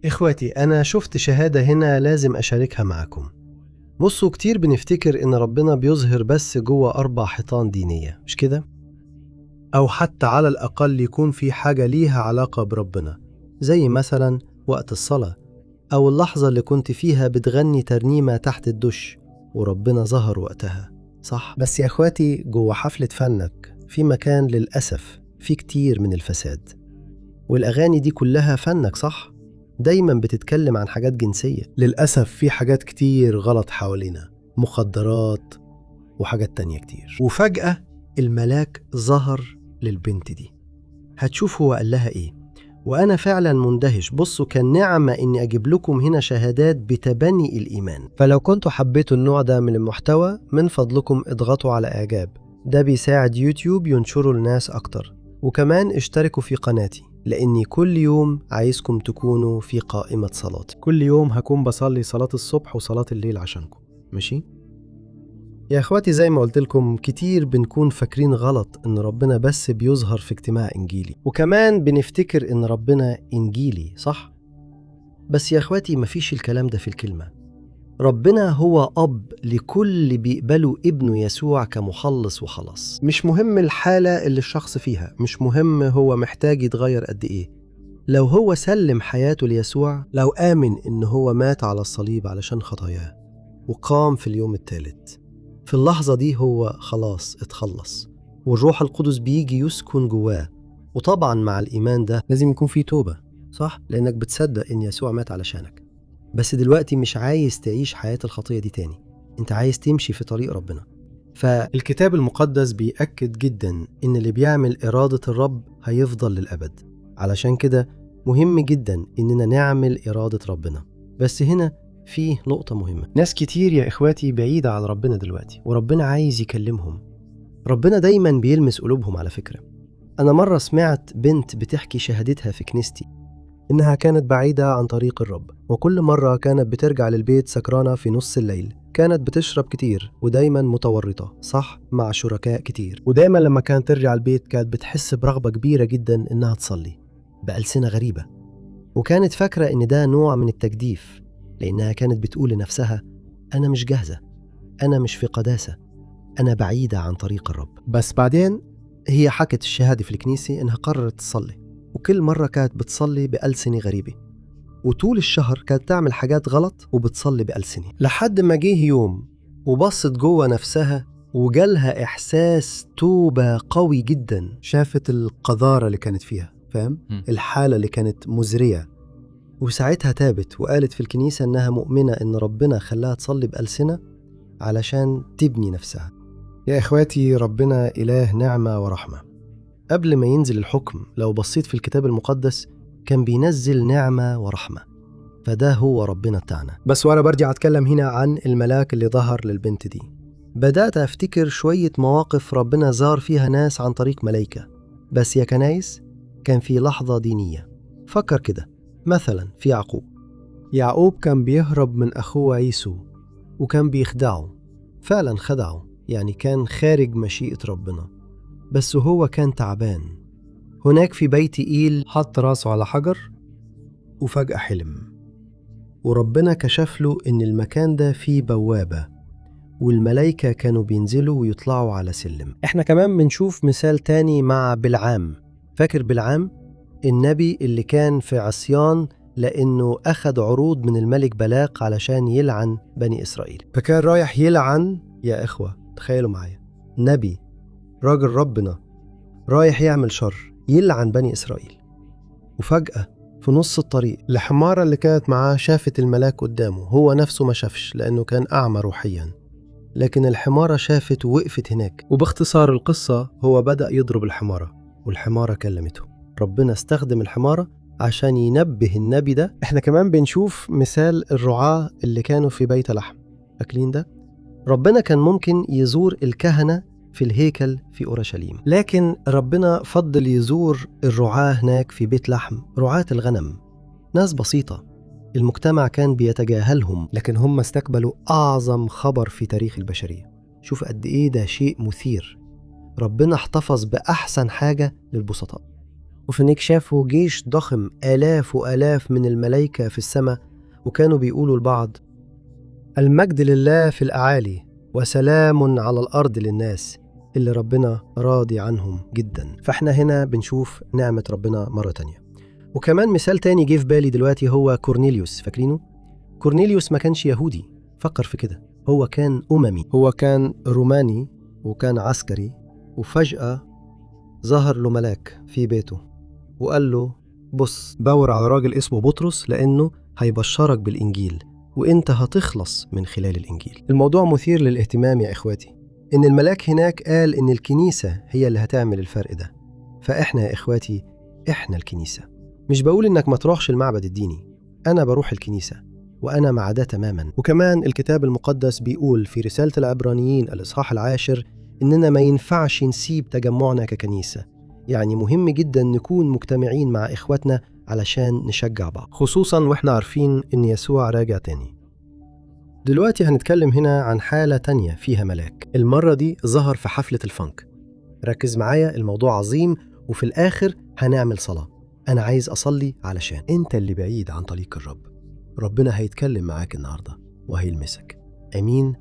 إخواتي، أنا شفت شهادة هنا لازم أشاركها معكم. بصوا، كتير بنفتكر إن ربنا بيظهر بس جوه 4 حيطان دينية، مش كده؟ أو حتى على الأقل يكون في حاجة ليها علاقة بربنا، زي مثلا وقت الصلاة، أو اللحظة اللي كنت فيها بتغني ترنيمة تحت الدش وربنا ظهر وقتها، صح؟ بس يا إخواتي، جوه حفلة فنك في مكان للأسف في كتير من الفساد، والأغاني دي كلها فنك، صح؟ دايما بتتكلم عن حاجات جنسية. للأسف في حاجات كتير غلط حوالينا، مخدرات وحاجات تانية كتير. وفجأة الملاك ظهر للبنت دي. هتشوف هو قال لها إيه، وأنا فعلا مندهش. بصوا، كان نعمة إني أجيب لكم هنا شهادات بتبني الإيمان. فلو كنتوا حبيتوا النوع ده من المحتوى، من فضلكم اضغطوا على إعجاب، ده بيساعد يوتيوب ينشره لناس أكتر. وكمان اشتركوا في قناتي، لأني كل يوم عايزكم تكونوا في قائمة صلاتي. كل يوم هكون بصلي صلاة الصبح وصلاة الليل عشانكم، ماشي؟ يا اخواتي، زي ما قلت لكم كتير بنكون فاكرين غلط ان ربنا بس بيظهر في اجتماع انجيلي، وكمان بنفتكر ان ربنا انجيلي، صح؟ بس يا اخواتي، مفيش الكلام ده في الكلمة. ربنا هو أب لكل اللي بيقبلوا ابنه يسوع كمخلص وخلاص. مش مهم الحالة اللي الشخص فيها، مش مهم هو محتاج يتغير قد إيه. لو هو سلم حياته ليسوع، لو آمن إن هو مات على الصليب علشان خطاياه وقام في اليوم الثالث، في اللحظة دي هو خلاص اتخلص، والروح القدس بيجي يسكن جواه. وطبعا مع الإيمان ده لازم يكون في توبة، صح؟ لأنك بتصدق إن يسوع مات علشانك. بس دلوقتي مش عايز تعيش حياة الخطية دي تاني، انت عايز تمشي في طريق ربنا. فالكتاب المقدس بيأكد جدا إن اللي بيعمل إرادة الرب هيفضل للأبد. علشان كده مهم جدا إننا نعمل إرادة ربنا. بس هنا فيه نقطة مهمة. ناس كتير يا إخواتي بعيدة عن ربنا دلوقتي، وربنا عايز يكلمهم. ربنا دايما بيلمس قلوبهم على فكرة. أنا مرة سمعت بنت بتحكي شهادتها في كنيستي إنها كانت بعيدة عن طريق الرب، وكل مرة كانت بترجع للبيت سكرانة في نص الليل، كانت بتشرب كتير ودايما متورطة، صح، مع شركاء كتير. ودايما لما كانت ترجع البيت كانت بتحس برغبة كبيرة جدا إنها تصلي بألسنة غريبة، وكانت فاكرة إن ده نوع من التجديف، لأنها كانت بتقول لنفسها أنا مش جاهزة، أنا مش في قداسة، أنا بعيدة عن طريق الرب. بس بعدين هي حكت الشهادة في الكنيسة إنها قررت تصلي، وكل مرة كانت بتصلي بألسنة غريبة، وطول الشهر كانت تعمل حاجات غلط وبتصلي بألسنة، لحد ما جه يوم وبصت جوه نفسها وجالها إحساس توبة قوي جدا. شافت القذارة اللي كانت فيها، فاهم؟ الحالة اللي كانت مزرية. وساعتها تابت وقالت في الكنيسة إنها مؤمنة إن ربنا خلاها تصلي بألسنة علشان تبني نفسها. يا إخواتي، ربنا إله نعمة ورحمة. قبل ما ينزل الحكم، لو بصيت في الكتاب المقدس كان بينزل نعمة ورحمة، فده هو ربنا بتاعنا. بس وأنا برجع أتكلم هنا عن الملاك اللي ظهر للبنت دي، بدأت أفتكر شوية مواقف ربنا زار فيها ناس عن طريق ملايكة. بس يا كنايس، كان في لحظة دينية. فكر كده مثلا في يعقوب. يعقوب كان بيهرب من أخوه عيسو وكان بيخدعه، فعلا خدعه، يعني كان خارج مشيئة ربنا، بس هو كان تعبان. هناك في بيت إيل حط راسه على حجر وفجأة حلم، وربنا كشف له إن المكان ده فيه بوابة، والملايكة كانوا بينزلوا ويطلعوا على سلم. احنا كمان بنشوف مثال تاني مع بلعام. فاكر بلعام؟ النبي اللي كان في عصيان لأنه أخذ عروض من الملك بلاق علشان يلعن بني إسرائيل. فكان رايح يلعن، يا إخوة تخيلوا معايا، نبي راجل ربنا رايح يعمل شر، يلعن بني إسرائيل. وفجأة في نص الطريق الحمارة اللي كانت معاه شافت الملاك قدامه، هو نفسه ما شافش لأنه كان أعمى روحيا، لكن الحمارة شافت ووقفت هناك. وباختصار القصة هو بدأ يضرب الحمارة والحمارة كلمته. ربنا استخدم الحمارة عشان ينبه النبي ده. احنا كمان بنشوف مثال الرعاة اللي كانوا في بيت لحم، فاكرين ده؟ ربنا كان ممكن يزور الكهنة في الهيكل في أورشليم، لكن ربنا فضل يزور الرعاة هناك في بيت لحم، رعاة الغنم، ناس بسيطة المجتمع كان بيتجاهلهم، لكن هم استقبلوا أعظم خبر في تاريخ البشرية. شوف قد إيه ده شيء مثير. ربنا احتفظ بأحسن حاجة للبسطاء. وفي هناك شافوا جيش ضخم، آلاف وآلاف من الملائكة في السماء، وكانوا بيقولوا لبعض: المجد لله في الأعالي وسلام على الأرض للناس اللي ربنا راضي عنهم جدا. فاحنا هنا بنشوف نعمة ربنا مرة تانية. وكمان مثال تاني جه في بالي دلوقتي هو كورنيليوس، فاكرينه؟ كورنيليوس ما كانش يهودي، فكر في كده، هو كان أممي، هو كان روماني وكان عسكري، وفجأة ظهر له ملاك في بيته وقال له: بص، دور على راجل اسمه بطرس لأنه هيبشرك بالإنجيل وإنت هتخلص من خلال الإنجيل. الموضوع مثير للاهتمام يا إخواتي، إن الملاك هناك قال إن الكنيسة هي اللي هتعمل الفرق ده. فإحنا يا إخواتي إحنا الكنيسة. مش بقول إنك ما تروحش المعبد الديني، أنا بروح الكنيسة وأنا مع ده تماما. وكمان الكتاب المقدس بيقول في رسالة العبرانيين الإصحاح 10 إننا ما ينفعش نسيب تجمعنا ككنيسة. يعني مهم جدا نكون مجتمعين مع إخواتنا علشان نشجع بعض، خصوصا وإحنا عارفين إن يسوع راجع تاني. دلوقتي هنتكلم هنا عن حالة تانية فيها ملاك، المرة دي ظهر في حفلة الفانك. ركز معايا، الموضوع عظيم، وفي الآخر هنعمل صلاة. أنا عايز أصلي علشان أنت اللي بعيد عن طريق الرب، ربنا هيتكلم معاك النهاردة وهيلمسك. أمين.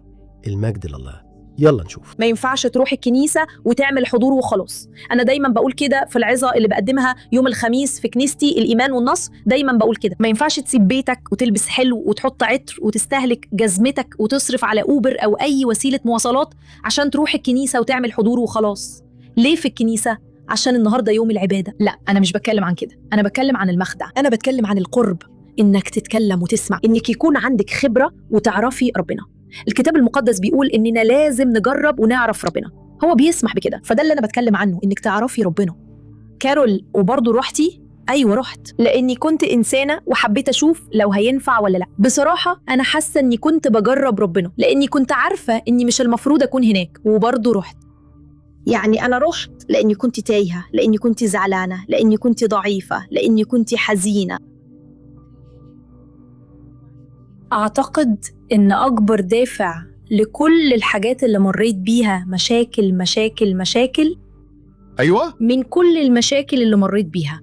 المجد لله. يلا نشوف. ما ينفعش تروح الكنيسة وتعمل حضور وخلاص. أنا دايما بقول كده في العظة اللي بقدمها يوم الخميس في كنيستي الإيمان والنصر، دايما بقول كده، ما ينفعش تسيب بيتك وتلبس حلو وتحط عطر وتستهلك جزمتك وتصرف على أوبر أو أي وسيلة مواصلات عشان تروح الكنيسة وتعمل حضور وخلاص. ليه في الكنيسة؟ عشان النهاردة يوم العبادة. لا، أنا مش بتكلم عن كده، أنا بتكلم عن المخدع، أنا بتكلم عن القرب، إنك تتكلم وتسمع، إنك يكون عندك خبرة وتعرفي ربنا. الكتاب المقدس بيقول إننا لازم نجرب ونعرف ربنا، هو بيسمح بكده، فده اللي أنا بتكلم عنه، إنك تعرفي ربنا. كارول، وبرضه روحتي؟ أيوة رحت، لأني كنت إنسانة وحبيت أشوف لو هينفع ولا لأ. بصراحة أنا حاسة إني كنت بجرب ربنا، لأني كنت عارفة إني مش المفروض أكون هناك، وبرضه رحت. يعني أنا رحت لأني كنت تايهة، لأني كنت زعلانة، لأني كنت ضعيفة، لأني كنت حزينة. أعتقد إن أكبر دافع لكل الحاجات اللي مريت بيها، مشاكل مشاكل مشاكل، أيوة، من كل المشاكل اللي مريت بيها،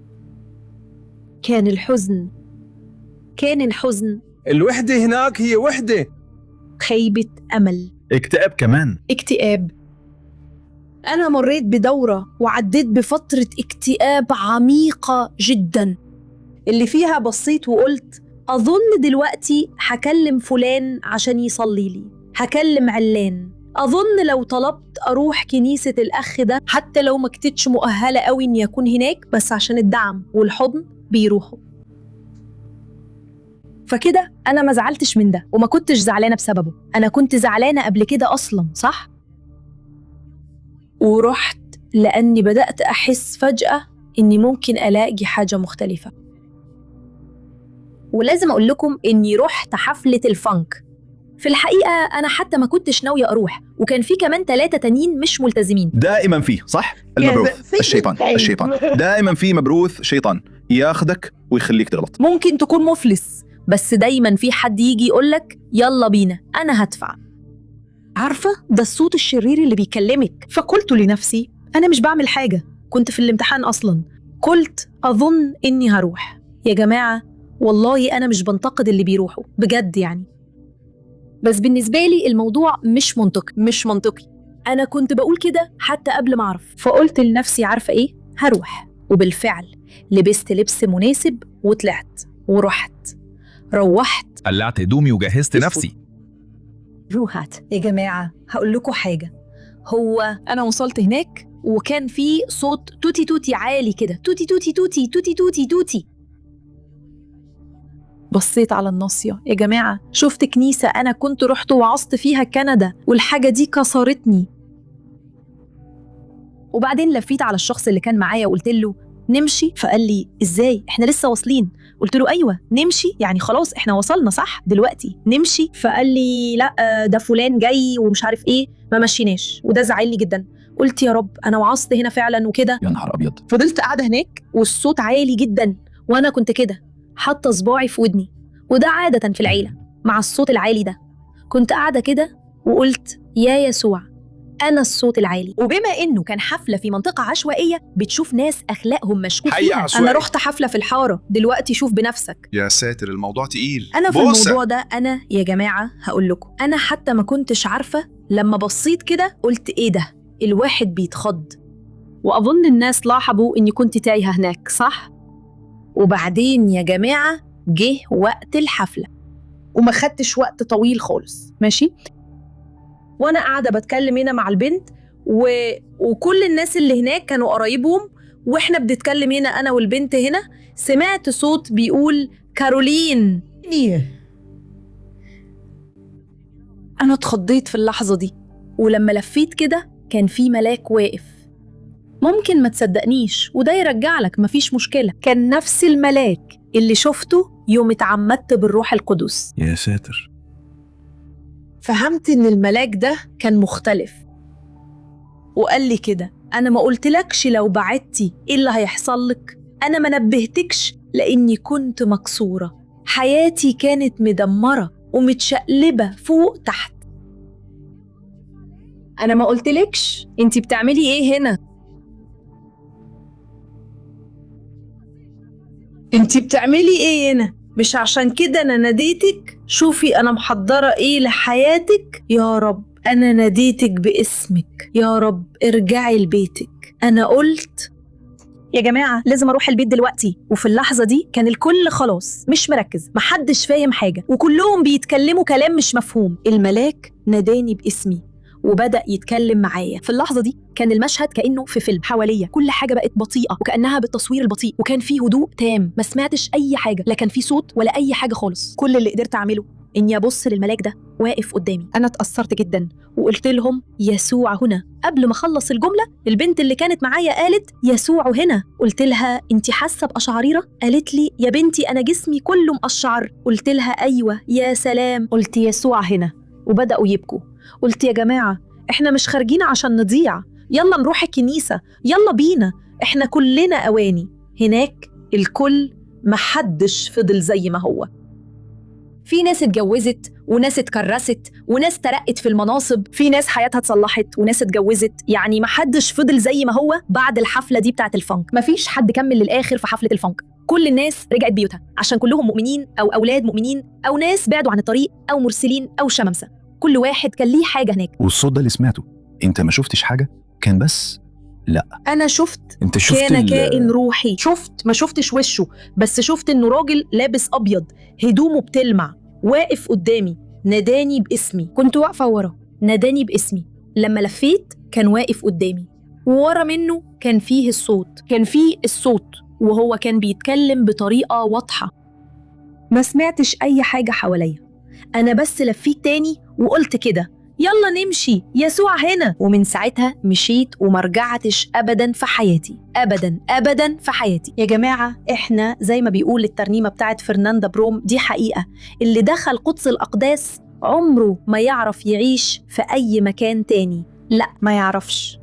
كان الحزن. كان الحزن، الوحدة هناك هي وحدة، خيبة أمل، اكتئاب، كمان اكتئاب. أنا مريت بدورة وعديت بفترة اكتئاب عميقة جدا، اللي فيها بصيت وقلت أظن دلوقتي هكلم فلان عشان يصلي لي، هكلم علان، أظن لو طلبت أروح كنيسة الأخ ده حتى لو ما كنتش مؤهلة قوي إني أكون هناك، بس عشان الدعم والحضن بيروحوا. فكده أنا ما زعلتش من ده، وما كنتش زعلانة بسببه، أنا كنت زعلانة قبل كده أصلا، صح؟ ورحت لأني بدأت أحس فجأة إني ممكن ألاقي حاجة مختلفة. ولازم أقول لكم إني رحت حفلة الفانك. في الحقيقة أنا حتى ما كنتش ناوية أروح، وكان في كمان 3 تانيين مش ملتزمين. دائما فيه، صح؟ المبروث الشيطان، الشيطان دائما فيه مبروث شيطان ياخدك ويخليك تغلط. ممكن تكون مفلس، بس دايما في حد يجي يقولك يلا بينا أنا هدفع. عارفة ده الصوت الشرير اللي بيكلمك. فقلت لنفسي أنا مش بعمل حاجة، كنت في الامتحان أصلا، قلت أظن إني هروح. يا جماعة والله أنا مش بنتقد اللي بيروحوا بجد يعني، بس بالنسبة لي الموضوع مش منطقي، مش منطقي. أنا كنت بقول كده حتى قبل ما أعرف. فقلت لنفسي عارفة إيه؟ هروح. وبالفعل لبست لبس مناسب وطلعت ورحت، روحت، قلعت هدومي وجهزت نفسي. روحت. يا جماعة هقول لكم حاجة، هو أنا وصلت هناك وكان في صوت توتي توتي عالي كده، توتي توتي توتي توتي توتي توتي. بصيت على الناصية يا جماعة، شفت كنيسة أنا كنت رحت وعظت فيها كندا، والحاجة دي كسرتني. وبعدين لفيت على الشخص اللي كان معايا وقلت له نمشي؟ فقال لي إزاي؟ إحنا لسه واصلين. قلت له أيوة نمشي، يعني خلاص إحنا وصلنا صح دلوقتي نمشي؟ فقال لي لا ده فلان جاي ومش عارف إيه، ما مشيناش. وده زعلني جدا. قلت يا رب أنا وعظت هنا فعلا وكده. يا نهار أبيض. فضلت قاعدة هناك والصوت عالي جدا، وأنا كنت كده حاطة صباعي في ودني، وده عادة في العيلة مع الصوت العالي ده. كنت قاعدة كده وقلت يا يسوع انا الصوت العالي. وبما انه كان حفلة في منطقة عشوائية بتشوف ناس اخلاقهم مشكوك حي فيها. عشوائي. انا رحت حفلة في الحارة، دلوقتي شوف بنفسك. يا ساتر، الموضوع تقيل. انا في بوسة. الموضوع ده انا يا جماعة هقول لكم، انا حتى ما كنتش عارفه، لما بصيت كده قلت ايه ده، الواحد بيتخض. واظن الناس لاحظوا اني كنت تايهه هناك، صح؟ وبعدين يا جماعة جه وقت الحفلة، وما خدتش وقت طويل خالص، ماشي؟ وانا قاعدة بتكلم هنا مع البنت وكل الناس اللي هناك كانوا قرايبهم، واحنا بنتكلم هنا انا والبنت هنا، سمعت صوت بيقول كارولين. انا اتخضيت في اللحظة دي، ولما لفيت كده كان في ملاك واقف. ممكن ما تصدقنيش وده يرجع لك، مفيش مشكلة. كان نفس الملاك اللي شفته يوم اتعمدت بالروح القدس. يا ساتر. فهمت ان الملاك ده كان مختلف، وقال لي كده: انا ما قلتلكش لو بعدتي ايه اللي هيحصل لك، انا ما نبهتكش لاني كنت مكسورة، حياتي كانت مدمرة ومتشقلبه فوق تحت. انا ما قلتلكش انتي بتعملي ايه هنا؟ انتي بتعملي ايه هنا؟ مش عشان كده انا ناديتك؟ شوفي انا محضرة ايه لحياتك. يا رب انا ناديتك باسمك، يا رب ارجعي لبيتك. انا قلت يا جماعة لازم أروح البيت دلوقتي. وفي اللحظة دي كان الكل خلاص مش مركز، محدش فاهم حاجة، وكلهم بيتكلموا كلام مش مفهوم. الملاك ناداني باسمي وبدأ يتكلم معايا. في اللحظة دي كان المشهد كأنه في فيلم، حواليا كل حاجة بقت بطيئة وكأنها بالتصوير البطيء، وكان في هدوء تام، ما سمعتش أي حاجة، لا كان في صوت ولا أي حاجة خالص. كل اللي قدرت أعمله إني أبص للملاك ده واقف قدامي. أنا اتأثرت جدا وقلت لهم يسوع هنا. قبل ما أخلص الجملة البنت اللي كانت معايا قالت يسوع هنا. قلت لها أنت حاسة بقشعريرة؟ قالت لي يا بنتي أنا جسمي كله مقشعر. قلت لها أيوة يا سلام. قلت يسوع هنا، وبدأوا يبكوا. قلت يا جماعة إحنا مش خارجين عشان نضيع، يلا نروح الكنيسة، يلا بينا، إحنا كلنا أواني. هناك الكل محدش فضل زي ما هو. في ناس اتجوزت وناس اتكرست وناس ترقت في المناصب، في ناس حياتها اتصلحت وناس اتجوزت، يعني محدش فضل زي ما هو بعد الحفلة دي بتاعت الفانك. مفيش حد كمل للآخر في حفلة الفانك، كل الناس رجعت بيوتها عشان كلهم مؤمنين أو أولاد مؤمنين أو ناس بعدوا عن الطريق أو مرسلين أو شمامسة. كل واحد كان ليه حاجة هناك. والصوت ده اللي سمعته، انت ما شفتش حاجة؟ كان بس انا شفت، انت شفت كان كائن روحي. شفت، ما شفتش وشه، بس شفت انه راجل لابس ابيض، هدومه بتلمع، واقف قدامي، ناداني باسمي. كنت واقفة ورا، ناداني باسمي. لما لفيت كان واقف قدامي، وورا منه كان فيه الصوت، كان فيه الصوت وهو كان بيتكلم بطريقة واضحة. ما سمعتش أي حاجة حواليا، أنا بس لفيت تاني وقلت كده يلا نمشي، يسوع هنا. ومن ساعتها مشيت وما رجعتش أبدا في حياتي، أبدا أبدا في حياتي. يا جماعة إحنا زي ما بيقول الترنيمة بتاعت فرناندا بروم، دي حقيقة، اللي دخل قدس الأقداس عمره ما يعرف يعيش في أي مكان تاني. لا ما يعرفش،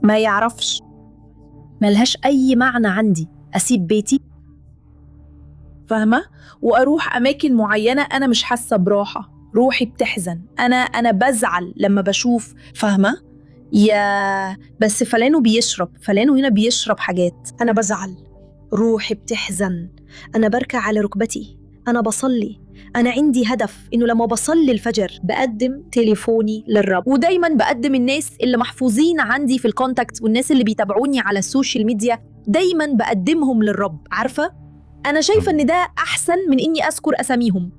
ما يعرفش. ملهاش أي معنى عندي أسيب بيتي، فاهمه؟ واروح اماكن معينة انا مش حاسه براحة، روحي بتحزن، انا بزعل لما بشوف، فاهمه؟ يا بس فلانه بيشرب، فلانه هنا بيشرب حاجات، أنا بزعل، روحي بتحزن، أنا بركع على ركبتي، أنا بصلي، أنا عندي هدف إنه لما بصلي الفجر بقدم تليفوني للرب، ودايماً بقدم الناس اللي محفوظين عندي في ال contact والناس اللي بيتابعوني على ال social media، دايماً بقدمهم للرب. عارفة؟ أنا شايفة إن ده أحسن من إني أذكر أساميهم،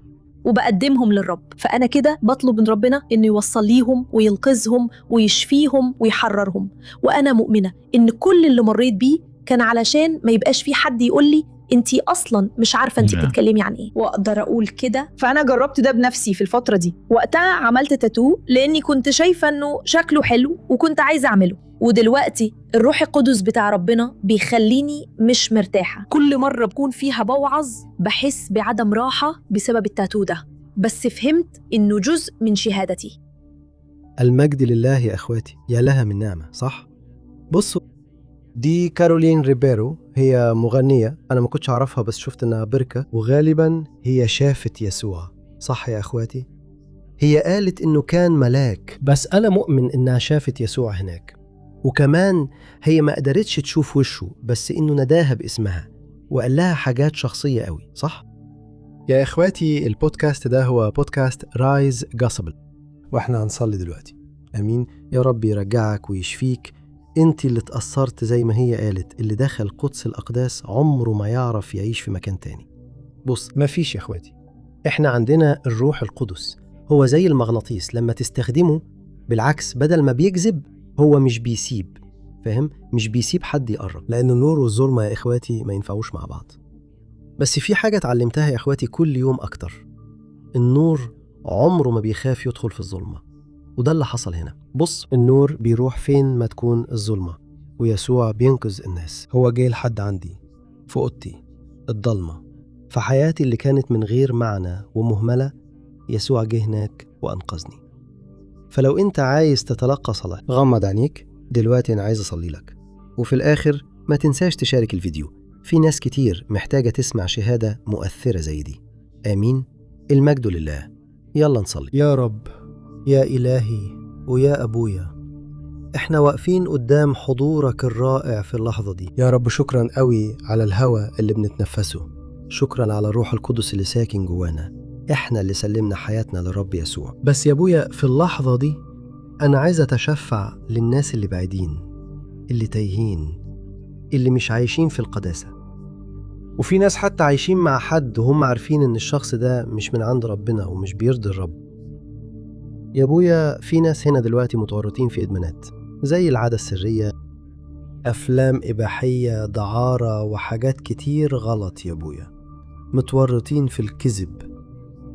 وبقدمهم للرب. فأنا كده بطلب من ربنا إنه يوصل ليهم وينقذهم ويشفيهم ويحررهم. وأنا مؤمنة إن كل اللي مريت بيه كان علشان ما يبقاش في حد يقول لي انتي اصلا مش عارفه انتي بتتكلمي عن ايه، واقدر اقول كده. فانا جربت ده بنفسي في الفترة دي. وقتها عملت تاتو لاني كنت شايفه انه شكله حلو وكنت عايزه اعمله، ودلوقتي الروح القدس بتاع ربنا بيخليني مش مرتاحة. كل مرة بكون فيها بوعظ بحس بعدم راحة بسبب التاتو ده، بس فهمت انه جزء من شهادتي. المجد لله يا اخواتي، يا لها من نعمه، صح؟ بصوا، دي كارولين ريبيرو، هي مغنية أنا ما كنتش أعرفها، بس شفت إنها بركة، وغالبا هي شافت يسوع، صح يا أخواتي؟ هي قالت إنه كان ملاك، بس أنا مؤمن إنها شافت يسوع هناك. وكمان هي ما قدرتش تشوف وشه، بس إنه نداها باسمها وقال لها حاجات شخصية قوي، صح؟ يا إخواتي، البودكاست ده هو بودكاست Rise Gospel، وإحنا هنصلي دلوقتي. أمين. يا رب يرجعك ويشفيك. أنت اللي اتأثرت زي ما هي قالت، اللي دخل قدس الأقداس عمره ما يعرف يعيش في مكان تاني. بص، مفيش يا إخواتي، إحنا عندنا الروح القدس، هو زي المغناطيس، لما تستخدمه بالعكس، بدل ما بيجذب هو مش بيسيب، فاهم؟ مش بيسيب حد يقرب، لأن النور والظلمة يا إخواتي ما ينفعوش مع بعض. بس في حاجة اتعلمتها يا إخواتي كل يوم أكتر، النور عمره ما بيخاف يدخل في الظلمة، وده اللي حصل هنا. بص، النور بيروح فين ما تكون الظلمة، ويسوع بينقذ الناس. هو جاي لحد عندي في أوضتي الضلمة، في حياتي اللي كانت من غير معنى ومهملة، يسوع جه هناك وأنقذني. فلو أنت عايز تتلقى صلاة، غمض عينيك دلوقتي، أنا عايز أصلي لك. وفي الآخر ما تنساش تشارك الفيديو، في ناس كتير محتاجة تسمع شهادة مؤثرة زي دي. آمين. المجد لله. يلا نصلي. يا رب، يا إلهي ويا أبويا، احنا واقفين قدام حضورك الرائع في اللحظة دي. يا رب شكرا قوي على الهوى اللي بنتنفسه، شكرا على الروح القدس اللي ساكن جوانا، احنا اللي سلمنا حياتنا للرب يسوع. بس يا أبويا في اللحظة دي أنا عايز أتشفع للناس اللي بعيدين، اللي تايهين، اللي مش عايشين في القداسة. وفي ناس حتى عايشين مع حد وهم عارفين إن الشخص ده مش من عند ربنا ومش بيرضي الرب. يا أبويا في ناس هنا دلوقتي متورطين في إدمانات زي العادة السرية، أفلام إباحية، دعارة، وحاجات كتير غلط يا أبويا، متورطين في الكذب.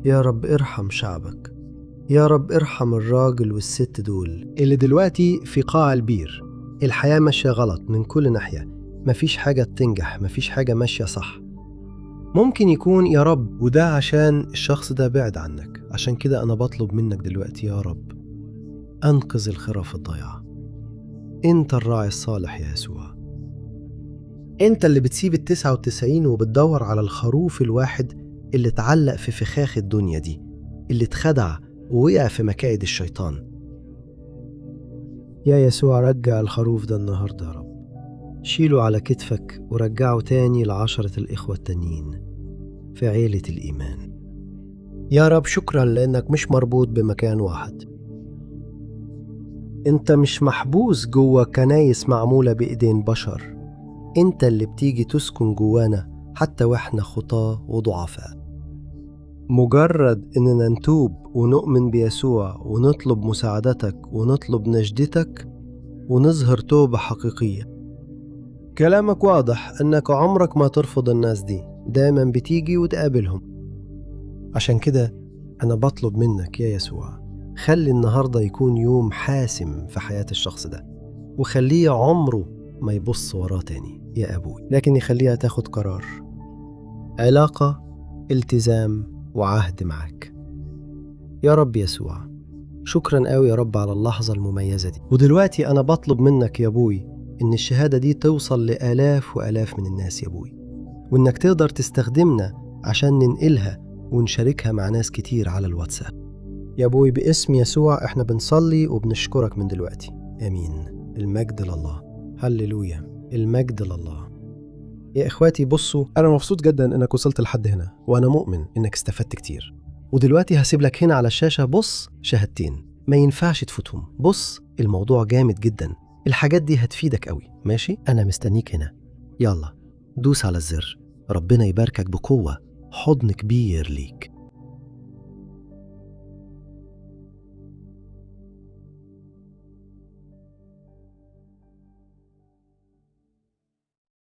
يا رب ارحم شعبك، يا رب ارحم الراجل والست دول اللي دلوقتي في قاع البير. الحياة ماشية غلط من كل ناحية، مفيش حاجة بتنجح، مفيش حاجة ماشية صح. ممكن يكون يا رب وده عشان الشخص ده بعد عنك، عشان كده أنا بطلب منك دلوقتي يا رب أنقذ الخراف الضايعة. أنت الراعي الصالح يا يسوع، أنت اللي بتسيب 99 وبتدور على الخروف الواحد اللي اتعلق في فخاخ الدنيا دي، اللي اتخدع ووقع في مكائد الشيطان. يا يسوع رجع الخروف ده النهاردة يا رب، شيله على كتفك ورجعه تاني ل10 الإخوة التانيين في عيلة الإيمان. يا رب شكرا لأنك مش مربوط بمكان واحد، أنت مش محبوس جوه كنايس معمولة بإيدين بشر، أنت اللي بتيجي تسكن جوانا حتى وإحنا خطاة وضعفاء. مجرد إننا نتوب ونؤمن بيسوع ونطلب مساعدتك ونطلب نجدتك ونظهر توبة حقيقية. كلامك واضح أنك عمرك ما ترفض الناس دي، دايما بتيجي وتقابلهم. عشان كده أنا بطلب منك يا يسوع، خلي النهاردة يكون يوم حاسم في حياة الشخص ده، وخليه عمره ما يبص وراه تاني يا أبوي، لكن يخليها تاخد قرار، علاقة، التزام، وعهد معاك يا رب يسوع. شكرا قوي يا رب على اللحظة المميزة دي. ودلوقتي أنا بطلب منك يا أبوي إن الشهادة دي توصل لآلاف وآلاف من الناس يا أبوي، وإنك تقدر تستخدمنا عشان ننقلها ونشاركها مع ناس كتير على الواتساب. يا أبوي باسم يسوع إحنا بنصلي وبنشكرك من دلوقتي. آمين. المجد لله. هللويا، المجد لله. يا إخواتي بصوا، أنا مبسوط جدا إنك وصلت لحد هنا، وأنا مؤمن إنك استفدت كتير. ودلوقتي هسيب لك هنا على الشاشة بص شهادتين ما ينفعش تفوتهم. بص الموضوع جامد جدا، الحاجات دي هتفيدك قوي. ماشي، أنا مستنيك هنا. يلا دوس على الزر. ربنا يباركك بقوة، حضن كبير ليك.